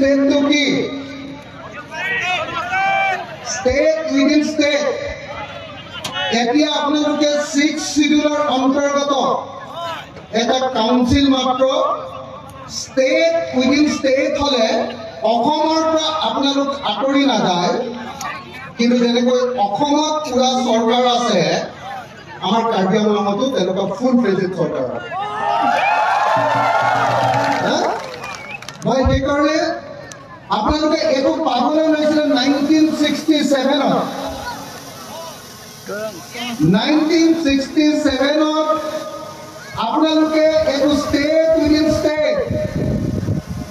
ষ্টেটটো কি? State within state এতিয়া আপোনালোকে 6 চিডিউলৰ অন্তৰ্গত এটা কাউন্সিল মাত্ৰ। ষ্টেট উইদিন ষ্টেট হলে অসমৰ পৰা আপোনালোক আঁতৰি নাযায়, কিন্তু যেনেকৈ অসমত পুৰা চৰকাৰ আছে, আমাৰ কাৰ্বি আংলঙতো তেনেকুৱা ফুল ফ্লেজেড চৰকাৰ আছে। মই সেইকাৰণে আপোনালোকে এইটো পাবলৈ লৈছিলে 1967ত। 1967ত আপোনালোকে এইটো ষ্টেট উইদিন ষ্টেট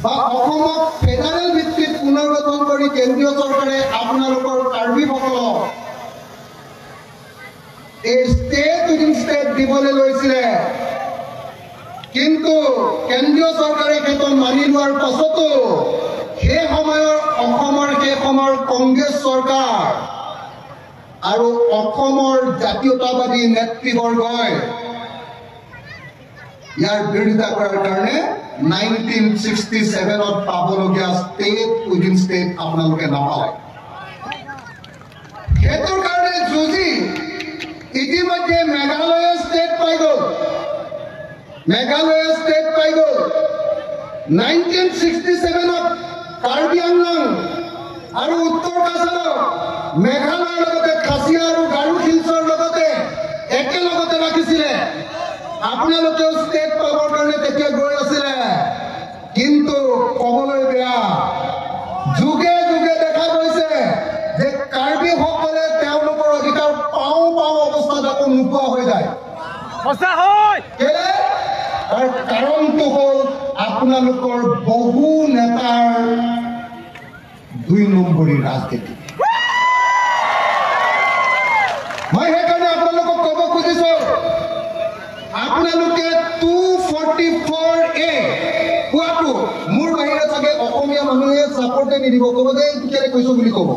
বা অসমক ফেডাৰেল ভিত্তিত পুনৰ্গঠন কৰি কেন্দ্ৰীয় চৰকাৰে আপোনালোকৰ কাৰ্বিসকলক এই ষ্টেট উইদিন ষ্টেট দিবলৈ লৈছিলে। কিন্তু কেন্দ্ৰীয় চৰকাৰে সেইটো মানি লোৱাৰ পাছতো সেই সময়ৰ অসমৰ সেই সময়ৰ কংগ্ৰেছ চৰকাৰ আৰু অসমৰ জাতীয়তাবাদী নেতৃবৰ্গই ইয়াৰ বিৰোধিতা কৰাৰ কাৰণে 1967ত পাবলগীয়া ষ্টেট উইদিন ষ্টেট আপোনালোকে নাপালে। সেইটোৰ কাৰণে যুঁজি ইতিমধ্যে মেঘালয়ে ষ্টেট পাই গ'ল, মেঘালয়ে ষ্টেট পাই গ'ল। 1967ত কাৰ্বি আংলং আৰু উত্তৰ কাছাৰক মেঘালয়ৰ লগতে খাচীয়া আৰু গাৰো হিলছৰ লগতে একেলগতে ৰাখিছিলে। আপোনালোকেও ষ্টেট পাবৰ কাৰণে তেতিয়া গৈ আছিলে, কিন্তু ক'বলৈ বেয়া, যুগে যুগে দেখা গৈছে যে কাৰ্বিসকলে তেওঁলোকৰ অধিকাৰ পাওঁ পাওঁ অৱস্থাত আকৌ নোপোৱা হৈ যায়। তাৰ কাৰণটো হ'ল আপোনালোকৰ বহু নেতাৰ 2 নম্বৰী ৰাজনীতি। মই সেইকাৰণে আপোনালোকক ক'ব খুজিছো, আপোনালোকে 244A কোৱাটো মোৰ বাহিৰে চাগে অসমীয়া মানুহে ছাপৰ্টে নিদিব, ক'ব যে এইটো কেলে কৈছো বুলি ক'ব।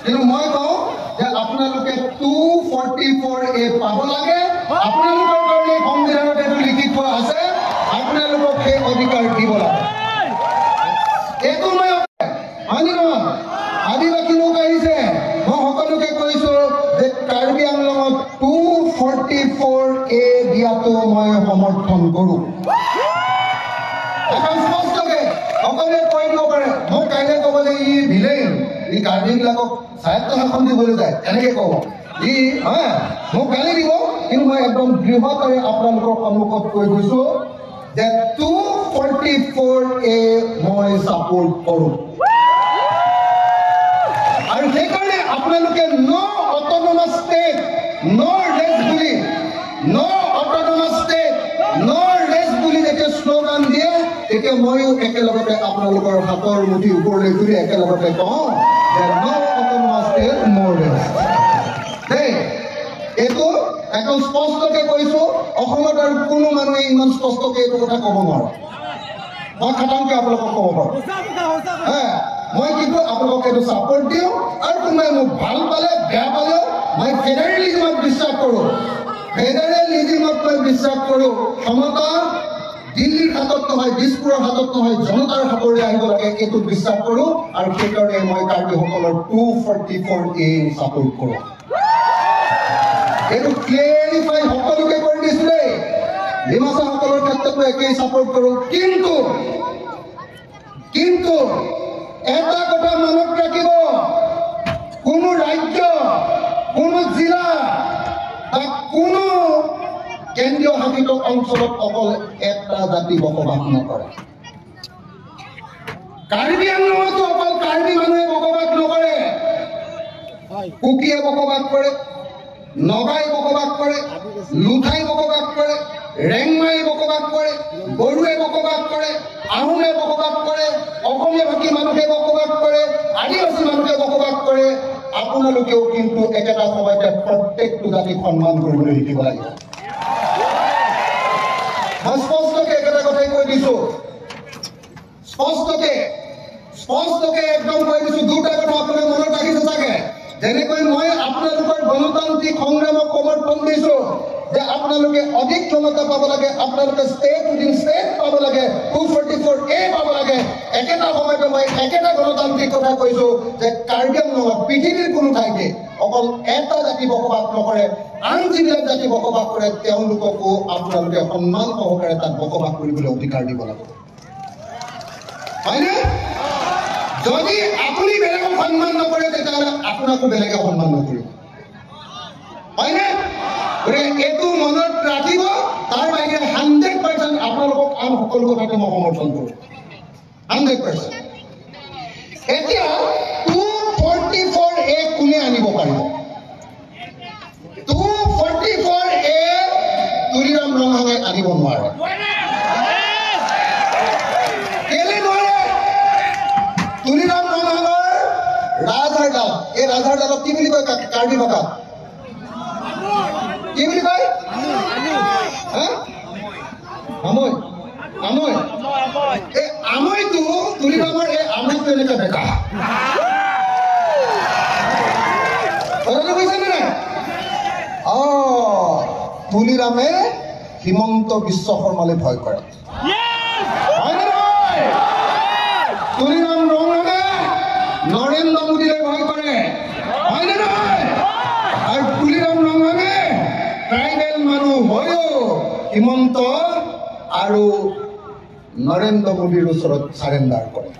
কিন্তু মই কওঁ যে আপোনালোকে 244A পাব লাগে। আপোনালোকৰ কাৰণে সংবিধানত এইটো লিখি থোৱা আছে, আপোনালোকক সেই অধিকাৰ দিব লাগে। এইটো মই হয়নে নহয়? আদিবাসী লোক আহিছে, মই সকলোকে কৈছো যে কাৰ্বি আংলঙত 244A দিয়াটো মই সমৰ্থন কৰো। এখন স্পষ্টকে সকলোৱে কৈ দিব পাৰে। মোক কাইলৈ ক'ব যে ই ভিলেইন, ই কাৰ্বিবিলাকক স্বায়ত্ত শাসন দিবলৈ যায়, এনেকে ক'ব ই, হা মোক গালি দিব। কিন্তু মই একদম দৃঢ়তাৰে আপোনালোকৰ সন্মুখত কৈ গৈছো যে 244A মই ছাপোৰ্ট কৰো। আৰু সেইকাৰণে আপোনালোকে no autonomous state no rest বুলি, no autonomous state no rest বুলি যেতিয়া শ্লোগান দিয়ে, তেতিয়া ময়ো একেলগতে আপোনালোকৰ হাতৰ মুঠি ওপৰলৈ তুলি একেলগতে কওঁ যে no autonomous state no rest. দেই, এইটো একদম স্পষ্টকে কৈছো। অসমত আৰু কোনো মানুহে ইমান স্পষ্টকে এইটো কথা ক'ব নোৱাৰে। মই খাটাংকে আপোনালোকক ক'ব পাৰোঁ। মই কিন্তু আপোনালোকক এইটো ছাপোৰ্ট দিওঁ। আৰু কোনোবাই মোক ভাল পালে বেয়া পালেও মই ফেডাৰেলিজিমত বিশ্বাস কৰোঁ। ফেডাৰেলিজিমত মই বিশ্বাস কৰোঁ। ক্ষমতা দিল্লীৰ হাতত নহয়, দিছপুৰৰ হাতত নহয়, জনতাৰ হাতলৈ আহিব লাগে, এইটো বিশ্বাস কৰোঁ। আৰু সেইকাৰণে মই কাৰ্বিসকলৰ 244A support কৰোঁ। এইটো ক্লিয়াৰিফাই সকলোকে কৰি দিছো দেই। ডিমাচাসকলৰ ক্ষেত্ৰতো একেই ছাপোৰ্ট কৰোঁ। কিন্তু কিন্তু এটা কথা মনত ৰাখিব, কোনো ৰাজ্য, কোনো জিলা বা কোনো কেন্দ্ৰীয় শাসিত অঞ্চলত অকল এটা জাতি বসবাস নকৰে। কাৰ্বি আংলঙতো অকল কাৰ্বি মানুহে বসবাস নকৰে, কুকিয়ে বসবাস কৰে, নগাই বসবাস কৰে, লুথাই বসবাস কৰে, ৰেংমাই বসবাস কৰে, বড়োৱে বসবাস কৰে, আহোমে বসবাস কৰে, অসমীয়া ভাষী মানুহে বসবাস কৰে, আদিবাসী মানুহে বসবাস কৰে। আপোনালোকেও কিন্তু একেটা সময়তে প্ৰত্যেকটো জাতিক সন্মান কৰিবলৈ শিকিব লাগিব। মই স্পষ্টকে একেটা কথাই কৈ দিছো, স্পষ্টকে স্পষ্টকে একদম কৈ দিছো। দুটা কথা আপোনালোকে মনত ৰাখিছে চাগে, যেনেকৈ মই আপোনালোকৰ গণতান্ত্ৰিক সংগ্ৰামক সমৰ্থন দিছো, যে আপোনালোকে অধিক ক্ষমতা পাব লাগে, আপোনালোকে ষ্টেট উইদিন ষ্টেট পাব লাগে, 244A পাব লাগে। একেটা সময়তে মই একেটা গণতান্ত্ৰিক কথা কৈছো যে কাৰ্বি আংলঙত পৃথিৱীৰ কোনো ঠাইতে অকল এটা জাতি বসবাস নকৰে, আন যিবিলাক জাতি বসবাস কৰে তেওঁলোককো আপোনালোকে সন্মান সহকাৰে তাত বসবাস কৰিবলৈ অধিকাৰ দিব লাগে, হয়নে? যদি আপুনি বেলেগক সন্মান নকৰে তেতিয়াহ'লে আপোনাকো বেলেগে সন্মান নকৰিব, হয়নে? গতিকে এইটো মনত ৰাখিব। তাৰ বাহিৰে 100% আপোনালোকক আন সকলো কথাতে মই সমৰ্থন কৰোঁ, 100%। এতিয়া 244A কোনে আনিব পাৰিব? 244A Tuliram ৰংহাঙে আনিব নোৱাৰে। কেলে নোৱাৰে? তুলিৰাম ৰংহাঙৰ ৰাজহাড়ডাল, এই ৰাজহাড়ডালক কি বুলি কয় কাৰ্বি ভাষাত? কি বুলি কয়? আমৈ। আমৈ, এই আমৈটো তুলিৰামৰ এই আমৈটো এনেকে বেকা, কথাটো বুজিছেনে নাই? অ, তুলিৰামে হিমন্ত বিশ্ব শৰ্মালৈ ভয় কৰে, হয়নে নহয়? তুলিৰাম ৰংহাঙে নৰেন্দ্ৰ মোদীলৈ ভয় কৰে, হয়নে নহয়? আৰু তুলিৰাম ৰংহাঙে ট্ৰাইবেল মানুহ হৈও হিমন্ত আৰু নৰেন্দ্ৰ মোদীৰ ওচৰত চাৰেণ্ডাৰ কৰে,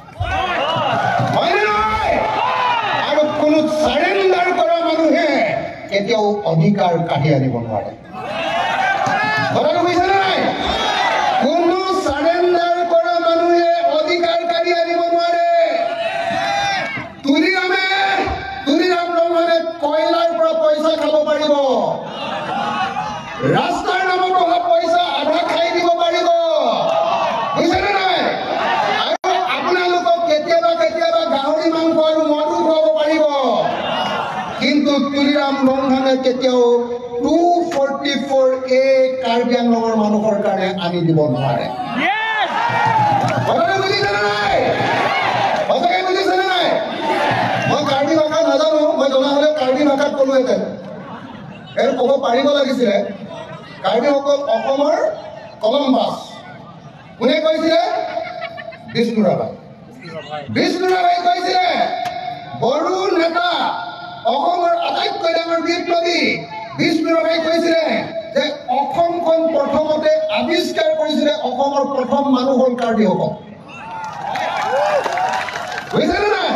হয়নে নহয়? আৰু কোনো চাৰেণ্ডাৰ কৰা মানুহে কেতিয়াও অধিকাৰ কাঢ়ি আনিব নোৱাৰে। কথাটো বুজিছেনে নাই? কোনো চাৰেণ্ডাৰ কৰা মানুহে অধিকাৰ কাঢ়ি আনিব নোৱাৰে। তুলিৰাম ৰংহাঙে কয়লাৰ পৰা পইচা খাব পাৰিব, ৰাস্তাৰ নামত অহা পইচা আধা খাই দিব পাৰিব, বুজিছেনে নাই? আৰু আপোনালোকক কেতিয়াবা কেতিয়াবা গাহৰি মাংস আৰু মদো খুৱাব পাৰিব, কিন্তু তুলিৰাম ৰংহাঙে কেতিয়াও 244A Karbi আংলঙৰ মানুহৰ কাৰণে আনি দিব নোৱাৰে। কথাটো বুজিছেনে নাই? সঁচাকে বুজিছেনে নাই? মই কাৰ্বি ভাষা নাজানো, মই জনা হ'লে কাৰ্বি ভাষাত ক'লোহেঁতেন, এইটো ক'ব পাৰিব লাগিছিলে। কাৰ্বিসকল অসমৰ কলম্বাছ। কোনে কৈছিলে? বিষ্ণু ৰাভাই। বিষ্ণু ৰাভাই কৈছিলে, বড়ো নেতা, অসমৰ আটাইতকৈ ডাঙৰ বিপ্লৱী বিষ্ণু ৰাভাই কৈছিলে যে অসমখন প্ৰথমতে আৱিষ্কাৰ কৰিছিলে, অসমৰ প্ৰথম মানুহ হ'ল কাৰ্বিসকল। বুজিছেনে নাই?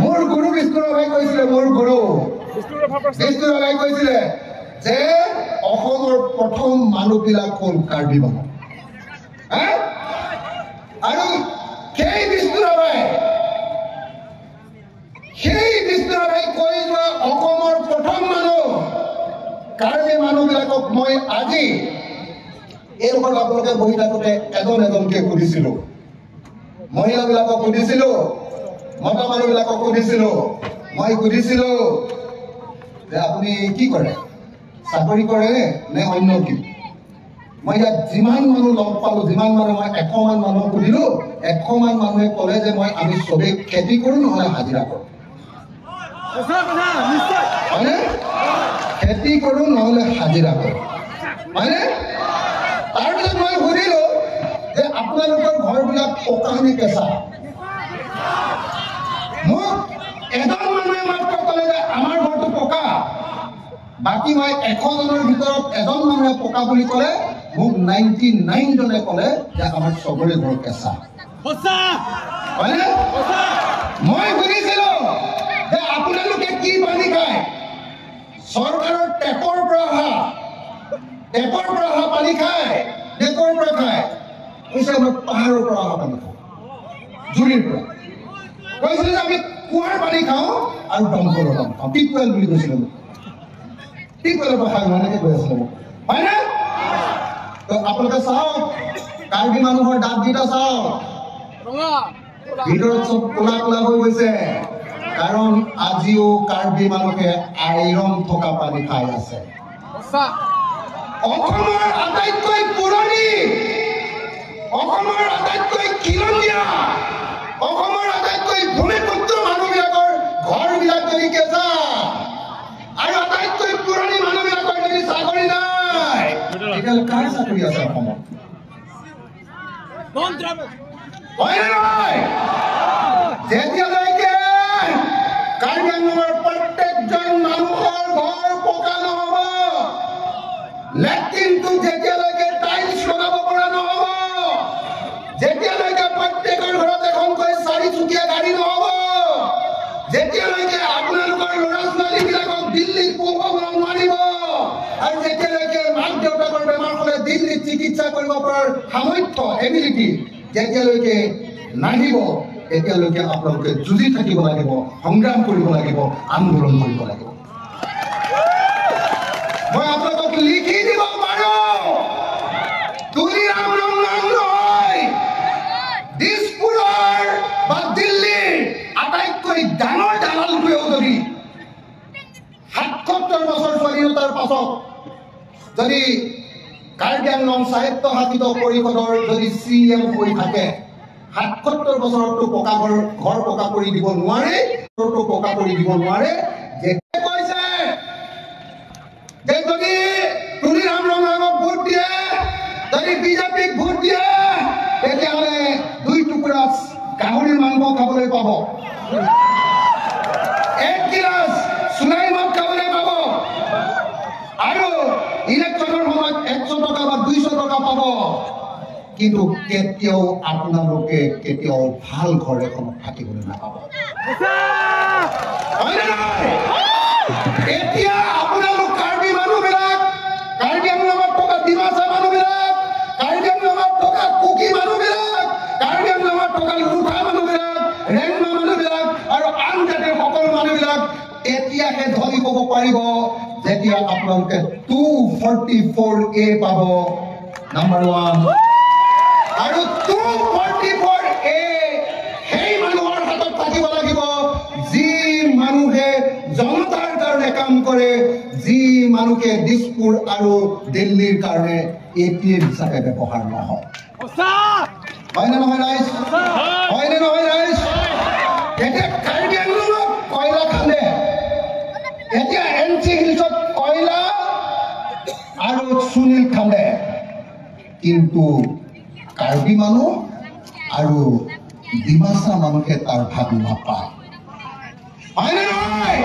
মোৰ গুৰু বিষ্ণু ৰাভাই কৈছিলে, মোৰ গুৰু বিষ্ণু ৰাভাই কৈছিলে যে অসমৰ প্ৰথম মানুহবিলাক হ'ল কাৰ্বি মানুহ। আৰু সেই বিষ্ণু ৰাভাই কৈ যোৱা অসমৰ প্ৰথম মানুহ কাৰ্বি মানুহবিলাকক মই আজি এইডোখৰত আপোনালোকে বহি থাকোঁতে এজন এজনকে সুধিছিলো, মহিলাবিলাকক সুধিছিলো, মতা মানুহবিলাকক সুধিছিলো, মই সুধিছিলো যে আপুনি কি কৰে, চাকৰি কৰে নে অন্য কি? মই ইয়াত যিমান মানুহ লগ পালো, যিমান মানুহ, মই 100মান মানুহক সুধিলো, 100মান মানুহে ক'লে যে আমি চবেই খেতি কৰোঁ নহ'লে হাজিৰা কৰোঁ, হয়নে? খেতি কৰোঁ নহ'লে হাজিৰা কৰোঁ, হয়নে? তাৰপিছত মই সুধিলো যে আপোনালোকৰ ঘৰবিলাক পকা নে কেঁচা? মোক এজন মানুহে মাত্ৰ ক'লে যে আমাৰ ঘৰটো পকা। বাকী মই 100জনৰ ভিতৰত এজন মানুহে পকা বুলি ক'লে, মোক 99জনে ক'লে যে আমাৰ চবৰে ঘৰ কেঁচা, হয়নে? মই সুধিছিলো যে আপোনালোকে কি পানী খায়? চৰকাৰৰ টেপৰ পৰা অহা পানী খায় নে ক'ৰ পৰা খায়? কৈছে আমাৰ পাহাৰৰ পৰা অহা পানী খাওঁ, জুৰিৰ পৰা। কৈছিলে যে আমি কুঁৱাৰ পানী খাওঁ আৰু দমকলৰ পানী খাওঁ, টিউবৱেল বুলি কৈছিলে মোক, টিউবৱেলৰ পৰা খাওঁ, এনেকে কৈ আছিলে মোক, হয়নে? তো আপোনালোকে চাওক, কাৰ্বি মানুহৰ দাঁতকেইটা চাওক, ভিতৰত চব ক'লা ক'লা হৈ গৈছে, কাৰণ আজিও কাৰ্বি মানুহে আইৰণ থকা পানী খাই আছে। অসমৰ আটাইতকৈ পুৰণি, অসমৰ আটাইতকৈ খিলঞ্জীয়া, অসমৰ আটাইতকৈ ভূমিপুত্ৰ মানুহবিলাকৰ ঘৰবিলাক যদি কেঁচা, আৰু আটাইতকৈ পুৰণি মানুহবিলাকৰ যদি চাকৰি নাই, তেতিয়াহ'লে কাৰ চাকৰি আছে অসমত? হয়নে নহয়? যেতিয়ালৈকে কাৰ্বি আংলঙৰ প্ৰত্যেকজন মানুহৰ ঘৰ পকা নহ'ব, লেট্ৰিনটো যেতিয়ালৈকে টাইলছ লগাব পৰা নহ'ব, যেতিয়ালৈকে প্ৰত্যেকৰ ঘৰত এখনকৈ চাৰিচকীয়া গাড়ী নহ'ব, যেতিয়ালৈকে আপোনালোকৰ ল'ৰা ছোৱালীবিলাকক দিল্লীত পঢ়ুৱাব নোৱাৰিব, আৰু যেতিয়ালৈকে মাক দেউতাকৰ বেমাৰ হ'লে দিল্লীত চিকিৎসা কৰিব পৰাৰ সামৰ্থ্য এবিলিটি যেতিয়ালৈকে নাহিব, তেতিয়ালৈকে আপোনালোকে যুঁজি থাকিব লাগিব, সংগ্ৰাম কৰিব লাগিব, আন্দোলন কৰিব লাগিব। মই আপোনালোকক লিখি দিব পাৰো, তুলিৰাম ৰংহাং নহয়, দিছপুৰৰ বা দিল্লীৰ আটাইতকৈ ডাঙৰ দালালটোৱেও যদি ৭৭ বছৰ স্বাধীনতাৰ পাছত যদি কাৰ্বি আংলং স্বায়ত্তশাসিত পৰিষদৰ যদি চি এম হৈ থাকে, ৭৭ বছৰতো পকা ঘৰ পকা কৰি দিব নোৱাৰে, পকা কৰি দিব নোৱাৰে। কৈছে যে যদি তুলিৰাম ৰংহাঙক ভোট দিয়ে, যদি বিজেপিক ভোট দিয়ে, তেতিয়াহ'লে 2 টুকুৰা গাহৰিৰ মাংস খাবলৈ পাব, 1 গিলাচ চুলাই মদ খাবলৈ পাব, আৰু ইলেকশ্যনৰ সময়ত 100 টকা বা 200 টকা পাব, কিন্তু কেতিয়াও আপোনালোকে কেতিয়াও ভাল ঘৰ এখনত থাকিবলৈ নাপাব। এতিয়া আপোনালোক কাৰ্বি মানুহবিলাক, কাৰ্বি আংলঙত থকা ডিমাচা মানুহবিলাক, কাৰ্বি আংলঙত থকা কুকি মানুহবিলাক, কাৰ্বি আংলঙত থকা লোথা মানুহবিলাক, ৰেংমা মানুহবিলাক আৰু আন জাতিৰ সকলো মানুহবিলাক এতিয়াহে ধনী ক'ব পাৰিব যেতিয়া আপোনালোকে 244A পাব, নাম্বাৰ 1। আৰু 244A সেই মানুহৰ হাতত থাকিব লাগিব যি মানুহে জনতাৰ কাৰণে কাম কৰে, যি মানুহে দিছপুৰ আৰু দিল্লীৰ কাৰণে ATM হিচাপে ব্যৱহাৰ নহয়। হয়নে নহয় ৰাইজ? হয়নে নহয় ৰাইজ? এতিয়া কাৰ্বি আংলঙত কয়লা খান্দে, এতিয়া এন চি হিলছত কয়লা আৰু সুনীল খান্দে, কিন্তু কাৰ্বি মানুহ আৰু ডিমাচা মানুহে তাৰ ভাগ নাপায়। হয়নে নহয়?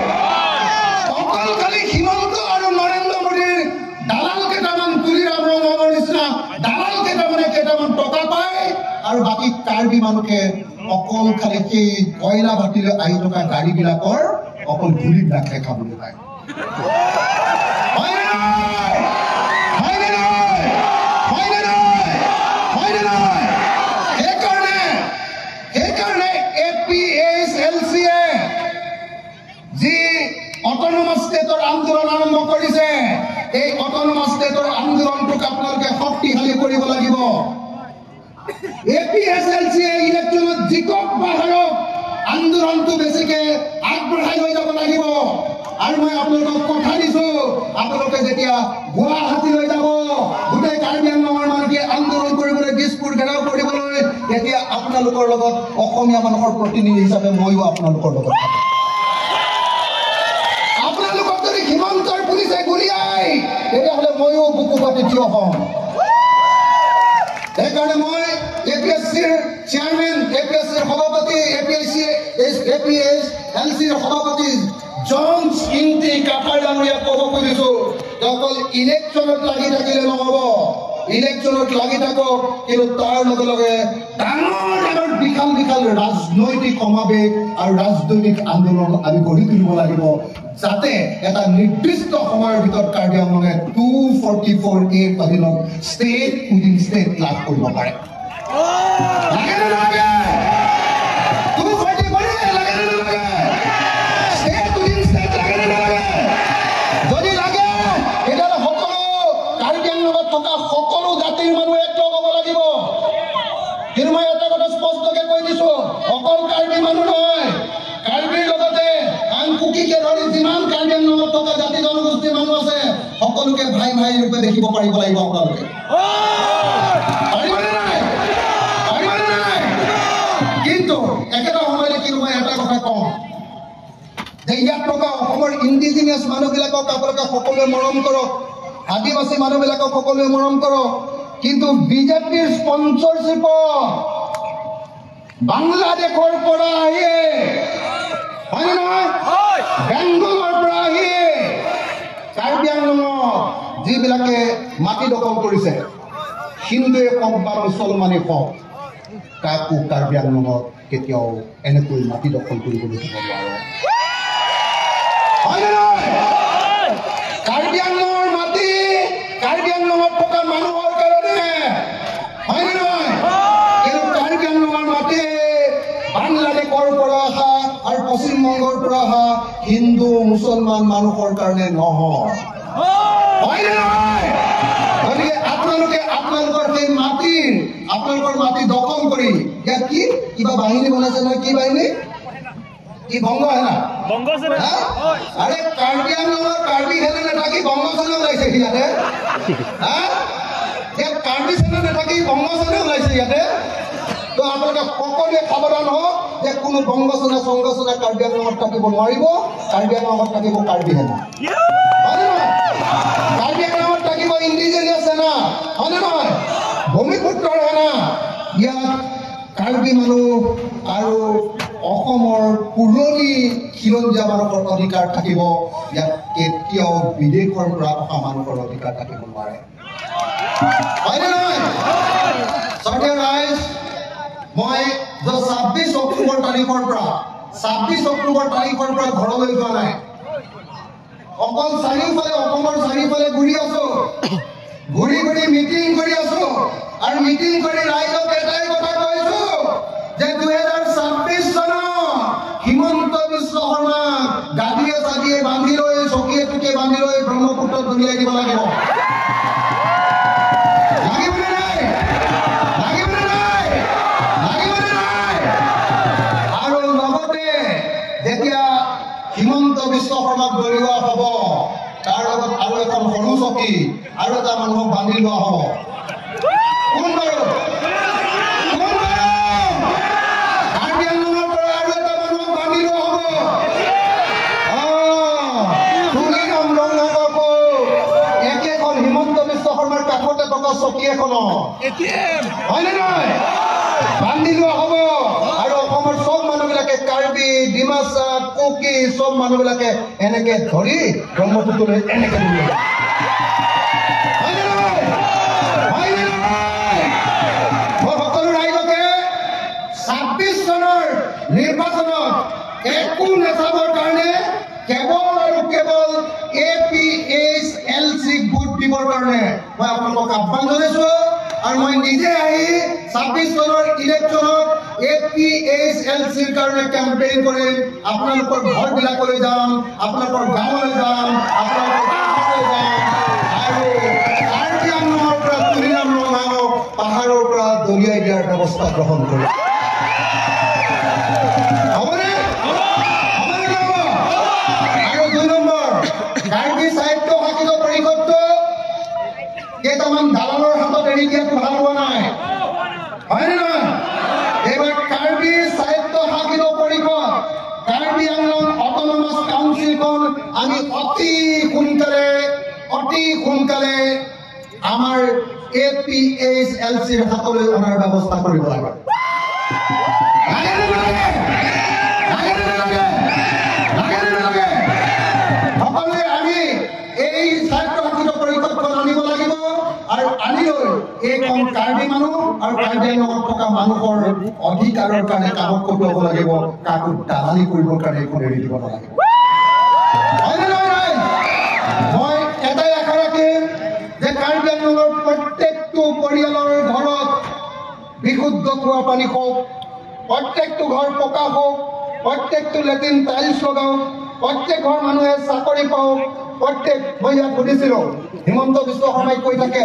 অকল খালি হিমন্ত আৰু নৰেন্দ্ৰ মোদীৰ দালাল কেইটামান, তুলিৰাম ৰংহাঙৰ নিচিনা দালাল কেইটামানে কেইটামান টকা পায়, আৰু বাকী কাৰ্বি মানুহে অকল খালি সেই কয়লা ভাটিলৈ আহি থকা গাড়ীবিলাকৰ অকল ধূলিবিলাকহে খাবলৈ পায়। হয়নে নহয়? হয়নে নহয়? হয়নে নহয়? হয়নে নহয়? সেইকাৰণে APHLC যি অট'নমাছ ষ্টেটৰ আন্দোলন আৰম্ভ কৰিছে, এই অট'নমাছ ষ্টেটৰ আন্দোলনটোক আপোনালোকে শক্তিশালী কৰিব লাগিব। APSLC ইলেকশ্যনত জিকক বা হাৰক, আন্দোলনটো বেছিকে আগবঢ়াই লৈ যাব লাগিব। আৰু মই আপোনালোকক কথা দিছো, আপোনালোকে যেতিয়া গুৱাহাটীলৈ যাব, গোটেই কাৰ্বি আংলঙৰ মানুহে আন্দোলন কৰিবলৈ, দিছপুৰ ঘেৰাও কৰিবলৈ, তেতিয়া আপোনালোকৰ লগত অসমীয়া মানুহৰ প্ৰতিনিধি হিচাপে ময়ো আপোনালোকৰ লগত থাকিম। আপোনালোকক যদি হিমন্তৰ পুলিচে গুলীয়াই, তেতিয়াহ'লে ময়ো বুকু পাতি থিয় হ'ম। সেইকাৰণে মই APSC-ৰ চেয়াৰমেন, APSC-ৰ সভাপতি, APSLC-ৰ সভাপতি জন ইংতি কাথাৰ ডাঙৰীয়াক ক'ব খুজিছো যে অকল ইলেকশ্যনত লাগি থাকিলে নহ'ব, ইলেকশ্যনত লাগি থাকক, কিন্তু তাৰ লগে লগে ডাঙৰ ডাঙৰ বিশাল বিশাল ৰাজনৈতিক সমাৱেশ আৰু ৰাজনৈতিক আন্দোলন আমি গঢ়ি তুলিব লাগিব, যাতে এটা নিৰ্দিষ্ট সময়ৰ ভিতৰত কাৰ্বি আংলঙে 244A অধীনত ষ্টেট উইদিন ষ্টেট লাভ কৰিব পাৰে। লাগে নে নালাগে? 244A লাগে নে নালাগে? ষ্টেট উইদিন ষ্টেট লাগে নে নালাগে? যদি লাগে, তেতিয়াহ'লে সকলো কাৰ্বি আংলঙত থকা সকলো জাতিৰ মানুহ একলগ হ'ব লাগিব। কিন্তু মই এটা কথা স্পষ্টকে কৈ দিছো, অকল কাৰ্বি মানুহ নহয়, কাৰ্বিৰ লগতে আন কুকিকে ধৰি যিমান কাৰ্বি আংলঙত থকা জাতি জনগোষ্ঠীৰ মানুহ আছে, সকলোকে ভাই ভাই ৰূপে দেখিব পাৰিব লাগিব আপোনালোকে। পাৰিবনে নাই? পাৰিবনে নাই? কিন্তু একেটা সময়তে কিন্তু মই এটা কথা কওঁ যে ইয়াত থকা অসমৰ ইণ্ডিজিনিয়াছ মানুহবিলাকক আপোনালোকে সকলোৱে মৰম কৰক, আদিবাসী মানুহবিলাকক সকলোৱে মৰম কৰক, কিন্তু বিজেপিৰ স্পনচৰশ্বিপত বাংলাদেশৰ পৰা আহিয়ে, হয়নে নহয়, বেংগলৰ পৰা আহিয়ে কাৰ্বি আংলঙত যিবিলাকে মাটি দখল কৰিছে, হিন্দুৱে হওক বা মুছলমানে হওক, কাকো কাৰ্বি আংলঙত কেতিয়াও এনেকৈ মাটি দখল কৰিবলৈ দিব নোৱাৰে, হয়নে নহয়? কাৰ্বি আংলঙৰ মাটি কাৰ্বি আংলঙত থকা মানুহৰ কাৰণে, হয়নে নহয়? কিন্তু কাৰ্বি আংলঙৰ মাটি বাংলাদেশৰ পৰা অহা আৰু পশ্চিমবংগৰ পৰা অহা হিন্দু মুছলমান মানুহৰ কাৰণে নহয়, হয়নে নহয়? গতিকে আপোনালোকে আপোনালোকৰ সেই মাটিৰ, আপোনালোকৰ মাটি দখল কৰি ইয়াত কি কিবা বাহিনী বনাইছে নহয়, কি বাহিনী? কি বংগ সেনা? আৰে কাৰ্বি আংলঙৰ কাৰ্বি সেনা নাথাকি বংগ সেনা ওলাইছে ইয়াতে। ইয়াত কাৰ্বি সেনা নাথাকি বংগ সেনা ওলাইছে ইয়াতে। তো আপোনালোকে সকলোৱে সাৱধান হওক যে কোনো বংগ সেনা চংগ সেনা কাৰ্বি আংলঙত থাকিব নোৱাৰিব। কাৰ্বি আংলঙত থাকিব কাৰ্বি সেনা, হয়নে নহয়? কাৰ্বি আংলঙত থাকিব ইণ্ডিজেনিয়াছ সেনা, হয়নে নহয়? ভূমিপুত্ৰৰ সেনা। ইয়াত কাৰ্বি মানুহ আৰু অসমৰ পুৰণি খিলঞ্জীয়া মানুহৰ অধিকাৰ থাকিব, ইয়াত কেতিয়াও বিদেশৰ পৰা অহা মানুহৰ অধিকাৰ থাকিব নোৱাৰে, হয়নে নহয়? শ্ৰদ্ধেয় ৰাইজ, মই 26 অক্টোবৰ তাৰিখৰ পৰা, 26 অক্টোবৰ তাৰিখৰ পৰা ঘৰলৈ যোৱা নাই, অকল চাৰিওফালে, অসমৰ চাৰিওফালে ঘূৰি আছো, ঘূৰি ঘূৰি মিটিং কৰি আছো, আৰু মিটিং কৰি ৰাইজক এটাই কথা কৈছো যে 2026 চনত হিমন্ত বিশ্ব শৰ্মাক গাদীয়ে চাদিয়ে বান্ধি লৈ, চকীয়ে চকীয়ে বান্ধি লৈ ব্ৰহ্মপুত্ৰত দলিয়াই দিব লাগিব। লাগিবনে নাই? লাগিবনে নাই? লাগিবনে নাই? আৰু লগতে যেতিয়া হিমন্ত বিশ্ব শৰ্মাক দলিওৱা হ'ব, তাৰ লগত আৰু এখন সৰু চকী আৰু এটা মানুহক বান্ধি লোৱা হ'ব। কোন বাৰু? কোন বাৰু? কাৰ্বি আংলঙৰ পৰা আৰু এটা মানুহক বান্ধি লোৱা হ'ব। তুলিৰাম ৰংহাঙকো একেখন হিমন্ত বিশ্ব শৰ্মাৰ কাষতে থকা চকী এখনত, হয়নে নহয়, বান্ধি লোৱা হ'ব। আৰু অসমৰ চব মানুহবিলাকে, কাৰ্বি, ডিমাচা, কুকি, চব মানুহবিলাকে এনেকে ধৰি ব্ৰহ্মপুত্ৰলৈ এনেকে দলিয়াই, হয়নে নহয়? হয়নে নহয়? মই সকলো ৰাইজকে 26 চনৰ নিৰ্বাচনত একো নাচাবৰ কাৰণে কেৱল আৰু কেৱল APHLC vote দিবৰ কাৰণে মই আপোনালোকক আহ্বান জনাইছো। আৰু মই নিজে আহি 26 চনৰ ইলেকশ্যনত APHLCৰ কাৰণে কেম্পেইন কৰিম। আপোনালোকৰ ঘৰবিলাকলৈ যাম, আপোনালোকৰ গাঁৱলৈ যাম, আপোনালোকৰ গাঁৱলৈ যাম, আৰু কাৰ্বি আংলঙৰ পৰা তুলিৰাম ৰংহাঙক পাহাৰৰ পৰা দলিয়াই দিয়াৰ ব্যৱস্থা গ্ৰহণ কৰিম। হ'বনে? হ'বনে নহ'ব? আৰু 2 নম্বৰ, কাৰ্বি স্বায়ত্ত শাসিত পৰিষদটো কেইটামান দালালৰ হাতত এৰি দিয়াটো ভাল হোৱা নাই, হয়নে নহয়? এইবাৰ কাৰ্বি স্বায়ত্ত শাসিত পৰিষদ, কাৰ্বি আংলং অট'নমাছ কাউন্সিলখন আমি অতি সোনকালে, অতি সোনকালে আমাৰ APHLCৰ হাতলৈ অনাৰ ব্যৱস্থা কৰিব লাগে। সকলোৱে আমি এই স্বায়ত্তশাসিত পৰিষদখন আনিব লাগিব, আৰু আনি লৈ এইখন কাৰ্বি মানুহ আৰু কাৰ্বি আংলঙত থকা মানুহৰ অধিকাৰৰ কাৰণে কামত খটুৱাব লাগিব, কাকো দালালি কৰিবৰ কাৰণে এইখন এৰি দিব নালাগিব, হয়নে নহয়? মই এটাই আশা ৰাখিম যে কাৰ্বি আংলঙৰ প্ৰত্যেকটো পৰিয়ালৰ ঘৰত বিশুদ্ধ খোৱা পানী হওক, প্ৰত্যেকটো ঘৰ পকা হওক, প্ৰত্যেকটো লেট্ৰিন টাইলছ লগাওক, প্ৰত্যেক ঘৰ মানুহে চাকৰি পাওক। প্ৰত্যেক, মই ইয়াত সুধিছিলোঁ, হিমন্ত বিশ্ব শৰ্মাই কৈ থাকে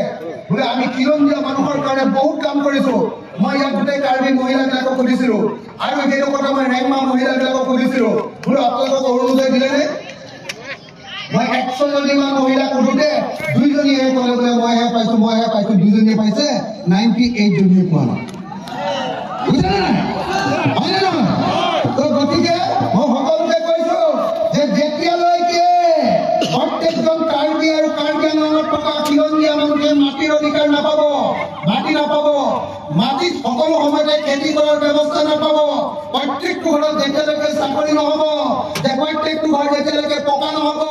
বোলে আমি খিলঞ্জীয়া মানুহৰ কাৰণে বহুত কাম কৰিছোঁ। মই ইয়াত গোটেই কাৰ্বি মহিলাবিলাকক সুধিছিলোঁ, আৰু সেইটো কথা মই ৰেংমা মহিলাবিলাকক সুধিছিলোঁ, বোলো আপোনালোকক অৰুণোদয় দিলেনে? মই 100 জনীমান মহিলাক সোধোতে দুইজনীয়ে ক'লে বোলে মইহে পাইছোঁ, মইহে পাইছোঁ। দুইজনীয়ে পাইছে, 98 জনীয়ে পোৱা নাই। বুজিছেনে নাই? হয়নে নহয়? তো গতিকে মই সকলোকে কৈছো যে যেতিয়ালৈকে প্ৰত্যেকজন কাৰ্বি আৰু কাৰ্বি আংলঙত থকা কৰাৰ ব্যৱস্থা নাপাব, প্ৰত্যেকটো ঘৰত যেতিয়ালৈকে চাকৰি নহ'ব, যে প্ৰত্যেকটো ঘৰ যেতিয়ালৈকে পকা নহ'ব,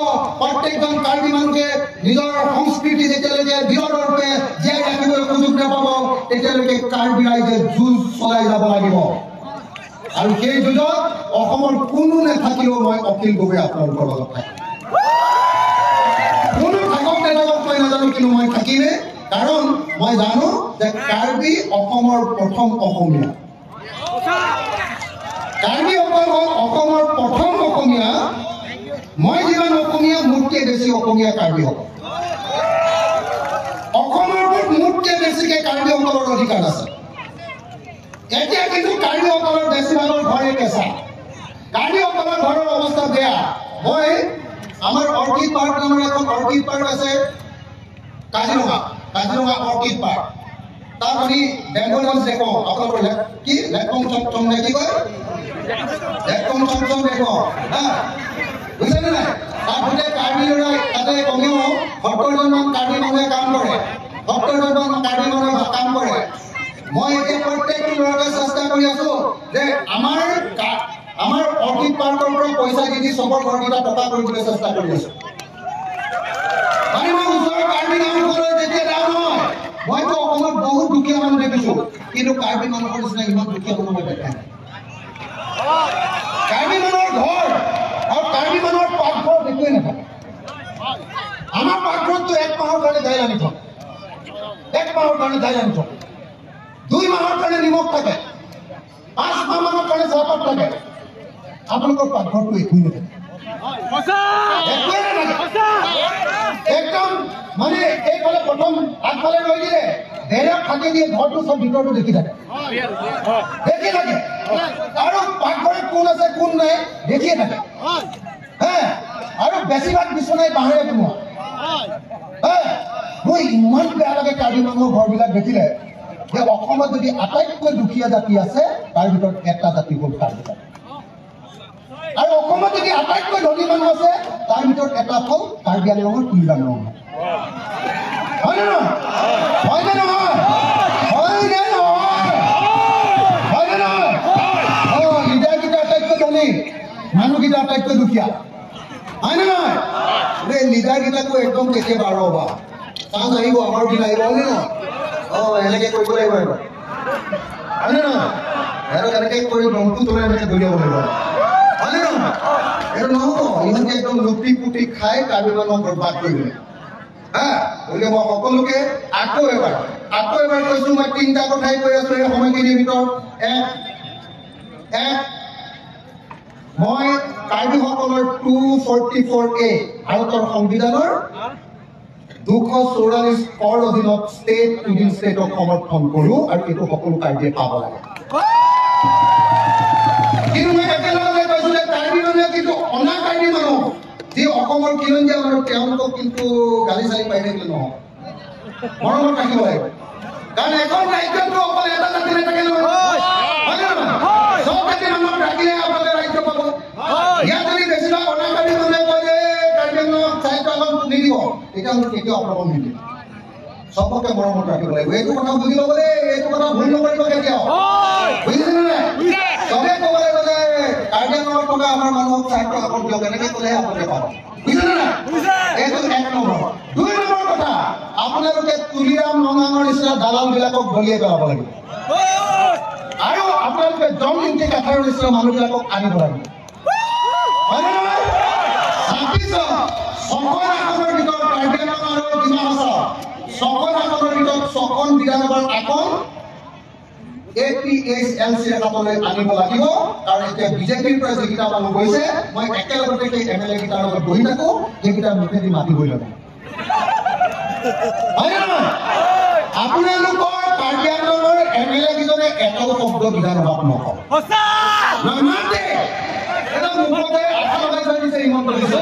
প্ৰত্যেকজন কাৰ্বি মানুহে নিজৰ সংস্কৃতি যেতিয়ালৈকে বীৰদৰ্পে জীয়াই ৰাখিবলৈ সুযোগ নাপাব, তেতিয়ালৈকে কাৰ্বি ৰাইজে যুঁজ চলাই যাব লাগিব। আৰু সেই যুঁজত অসমৰ কোনো নাথাকিলেও মই অখিল গগৈ আপোনালোকৰ লগত থাকিম। কোনো থাকক নাথাকক মই নাজানো, কিন্তু মই থাকিমেই। কাৰণ মই জানো যে কাৰ্বি অসমৰ প্ৰথম অসমীয়া, কাৰ্বিসকল হ'ল অসমৰ প্ৰথম অসমীয়া। মই যিমান অসমীয়া, মোতকৈ বেছি অসমীয়া কাৰ্বিসকল। অসমৰ ওপৰত মোতকৈ বেছিকে কাৰ্বিসকলৰ অধিকাৰ আছে। এতিয়া কিন্তু কাৰ্বিসকলৰ বেছিভাগৰ ঘৰে কেঁচা, কাৰ্বিসকলৰ ঘৰৰ অৱস্থা বেয়া। মই আমাৰ অৰ্কিড পাৰ্ক নামৰ এখন অৰ্কিড পাৰ্ক আছে কাজিৰঙা, কাজিৰঙা অৰ্কিড পাৰ্ক, তাত আমি বেংগল ডান্স দেখো। আপোনালোকৰ কি লেকং চংচং নে কি কয়, লেকং চংচং দেখো, হা, বুজিছেনে নাই? তাত গোটেই কাৰ্বি ল'ৰাই, তাতে কমেও 70জনমান কাৰ্বি মানুহে কাম কৰে, 70জনমান কাৰ্বি মানুহে কাম কৰে। মই এতিয়া প্ৰত্যেকটো ল'ৰাকে চেষ্টা কৰি আছো যে আমাৰ অৰ্কিড পাৰ্কৰ পৰা পইচা দি দি চবৰ ঘৰকেইটা টকা কৰিবলৈ চেষ্টা কৰি আছো। মানে মই ওচৰৰ কাৰ্বি গাঁওখনলৈ যেতিয়া যাওঁ নহয়, মইতো অসমত বহুত দুখীয়া মানুহ দেখিছো, কিন্তু কাৰ্বি মানুহৰ নিচিনা ইমান দুখীয়া মানুহ মই দেখা নাই। কাৰ্বি মানুহৰ ঘৰ আৰু কাৰ্বি মানুহৰ পাকঘৰত একোৱেই নাথাকে। আমাৰ পাকঘৰততো এক মাহৰ কাৰণে দাইল আনি থওঁ, এক মাহৰ কাৰণে দাইল আনি থওঁ, 2 মাহৰ কাৰণে নিমখ থাকে, 5 মাহ মানৰ কাৰণে চাহপাত থাকে। আপোনালোকৰ পাকঘৰটো একোৱেই নাথাকে, একোৱেই নাথাকে একদম। মানে এইফালে প্ৰথম আগফালে ৰৈ দিলে বেলেগ ফাটি দিয়ে ঘৰটো চব ভিতৰটো দেখি থাকে, দেখি থাকে। আৰু পাকঘৰত কোন আছে কোন নাই দেখিয়ে থাকে। হে, আৰু বেছিভাগ বিচনাই বাঁহেৰে বনোৱা। মোৰ ইমান বেয়া লাগে কাৰ্বি মানুহৰ ঘৰবিলাক দেখিলে যে অসমত যদি আটাইতকৈ দুখীয়া জাতি আছে, তাৰ ভিতৰত এটা জাতি হ'ল কাৰ্বি জাতি। আৰু অসমত যদি আটাইতকৈ ধনী মানুহ আছে, তাৰ ভিতৰত এটা হ'ল কাৰ্বি আংলঙৰ তুলিৰাম ৰংহাং। হয়নে নহয়? হয়নে নহয়? হয়নে নহয়? হয়নে নহয়? অ, লিডাৰকেইটা আটাইতকৈ ধনী, মানুহকেইটা আটাইতকৈ দুখীয়া, হয়নে নহয়? এই লিডাৰকেইটাকো একদম কেতিয়াবা ৰ'বা চান্স আহিব, আমাৰ দিন আহিব, হয়নে নহয়? অ, এনেকে কৰিব লাগিব এবাৰ, হয়নে নহয়? সিহঁতক এনেকে কৰি দমটো তোলে এনেকে দলিয়াব লাগিব, হয়নে নহয়? এইটো নহ'ব, ইহঁতে একদম লুটি পুটি খাই কাৰ্বি মানুহক বৰবাদ কৰি দিলে। হা, গতিকে মই সকলোকে আকৌ এবাৰ কৈছো, মই 3টা কথাই কৈ আছো এই সময়খিনিৰ ভিতৰত। এক, মই কাৰ্বিসকলৰ 244A ভাৰতৰ সংবিধানৰ 244 কৰ অধীনত ষ্টেট উইদিন ষ্টেটক সমৰ্থন কৰোঁ, আৰু এইটো সকলো কাৰ্বিয়ে পাব লাগে। কিন্তু মই একেলগে কৈছো যে কাৰ্বি মানুহে কিন্তু অনা কাৰ্বি মানুহ যি অসমৰ খিলঞ্জীয়া মানুহ, তেওঁলোকক কিন্তু গালি চালি পাই থাকিলে নহয়, মৰমত ৰাখিব লাগিব। কাৰণ এখন ৰাজ্যতো অকল এটা জাতি নাথাকে নহয়, চব জাতি মানুহক ৰাখিলে আপোনালোকে ৰাজ্য পাব। ইয়াত যদি বেছিভাগ অনা কাৰ্বি মানুহে কয় যে কাৰ্বি আংলঙক স্বায়ত্তশাসন নিদিব, তেতিয়াহ'লে কেতিয়াও আপোনালোকক নিদিব। চবকে মৰমত ৰাখিব লাগিব। এইটো কথা বুজি ল'ব দেই, এইটো কথা ভুল নকৰিব কেতিয়াও, বুজিছেনে নাই? চবে ক'ব লাগিব যে কাৰ্বি আংলঙত থকা আমাৰ মানুহক স্বায়ত্তশাসন দিয়ক, এনেকে ক'লেহে আপোনালোকে পাব, বুজিছেনে নাই? এইটো 1 নম্বৰ। 2 নম্বৰ কথা, আপোনালোকে তুলিৰাম ৰংহাঙৰ নিচিনা দালাল বিলাকক দলিয়াই পেলাব লাগিব, আৰু আপোনালোকে জন ইংতি কাঠাৰৰ নিচিনা মানুহবিলাকক আনিব লাগিব, হয়নে নহয়? 26 6খন আসনৰ ভিতৰত কাৰ্বি আংলং আৰু ডিমা হাছাও 6খন আসনৰ ভিতৰত 6খন বিধানসভাৰ আসন APHLC হাতলৈ আনিব লাগিব। কাৰণ এতিয়া বিজেপিৰ পৰা যিকেইটা মানুহ গৈছে, মই একেলগতে সেই MLA কেইটাৰ লগত বহি থাকো, সেইকেইটাৰ মুখেদি মাতিবই লাগিব, হয়নে নহয়? আপোনালোকৰ কাৰ্বি আংলঙৰ MLA কেইজনে এটাও শব্দ বিধানসভাত নকয়, নামাতে। এটা মুখতে আঠা লগাই থৈ দিছে হিমন্ত বিশ্ব,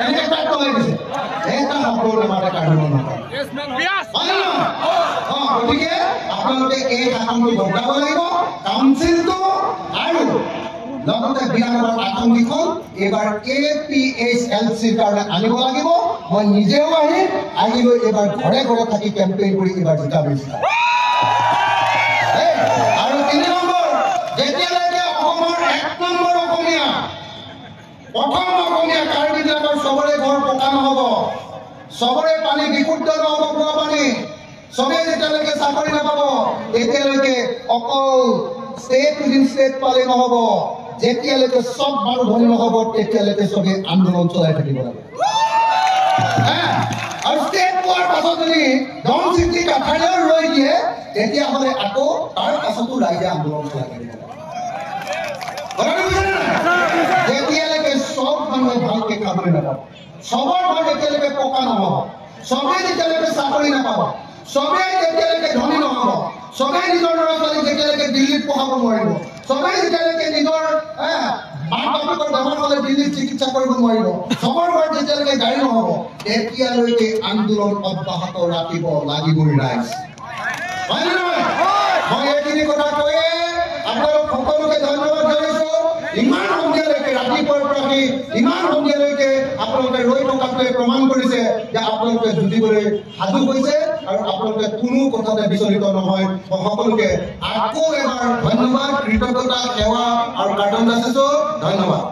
এনেকে তাক লগাই দিছে, এটা শব্দও নামাতে কাৰ্বি আংলঙৰ। গতিকে আপোনালোকে এই শাসনটো বদলাব লাগিব, কাউন্সিলটো আৰু লগতে বিধানসভাৰ আসন কেইখন এইবাৰ APHLCৰ কাৰণে আনিব লাগিব। মই নিজেও আহিম, আহি লৈ এইবাৰ ঘৰে ঘৰে থাকি কেম্পেইন কৰি এইবাৰ জিকাব। প্ৰথম অসমীয়া কাৰ্বিবিলাকৰ চবৰে ঘৰ পকা নহ'ব, চবৰে পানী বিশুদ্ধ নহ'ব, খোৱা পানী, চবেই যেতিয়ালৈকে চাকৰি নাপাব তেতিয়ালৈকে অকল ষ্টেট উইদিন ষ্টেট পালে নহ'ব, যেতিয়ালৈকে চব মানুহ ধনী নহ'ব তেতিয়ালৈকে চবেই আন্দোলন চলাই থাকিব লাগে। আৰু ষ্টেট পোৱাৰ পাছত যদি ধন চিঠি কাঠাৰেও ৰৈ দিয়ে তেতিয়াহ'লে আকৌ তাৰ পাছতো ৰাইজে আন্দোলন চলাই থাকিব লাগে। যেতিয়ালৈকে চব মানুহে ভালকে খাবলৈ নাপাব, চবৰ ঘৰ যেতিয়ালৈকে পকা নহ'ব, চবেই যেতিয়ালৈকে চাকৰি নাপাব, চবেই যেতিয়ালৈকে ধনী নহ'ব, চবেই নিজৰ ল'ৰা ছোৱালীক যেতিয়ালৈকে দিল্লীত পঢ়াব নোৱাৰিব, চবেই যেতিয়ালৈকে নিজৰ মাক বাপেকৰ বেমাৰ হ'লে দিল্লীত চিকিৎসা কৰিব নোৱাৰিব, চবৰ ঘৰত যেতিয়ালৈকে গাড়ী নহ'ব, তেতিয়ালৈকে আন্দোলন অব্যাহত ৰাখিব লাগিবই ৰাইজ। হয় নে নহয়? মই এইখিনি কথা কৈয়ে আপোনালোক সকলোকে ধন্যবাদ জনাইছো। ইমান সন্ধিয়ালৈকে, ৰাতিপুৱাৰ পৰা আহি ইমান সন্ধিয়ালৈকে আপোনালোকে ৰৈ থকাটোৱে প্ৰমাণ কৰিছে যে আপোনালোকে যুঁজিবলৈ সাজু হৈছে আৰু আপোনালোকে কোনো কথাতে বিচলিত নহয়। মই সকলোকে আকৌ এবাৰ ধন্যবাদ, কৃতজ্ঞতা, সেৱা আৰু প্ৰাৰ্থনা যাচিছো। ধন্যবাদ।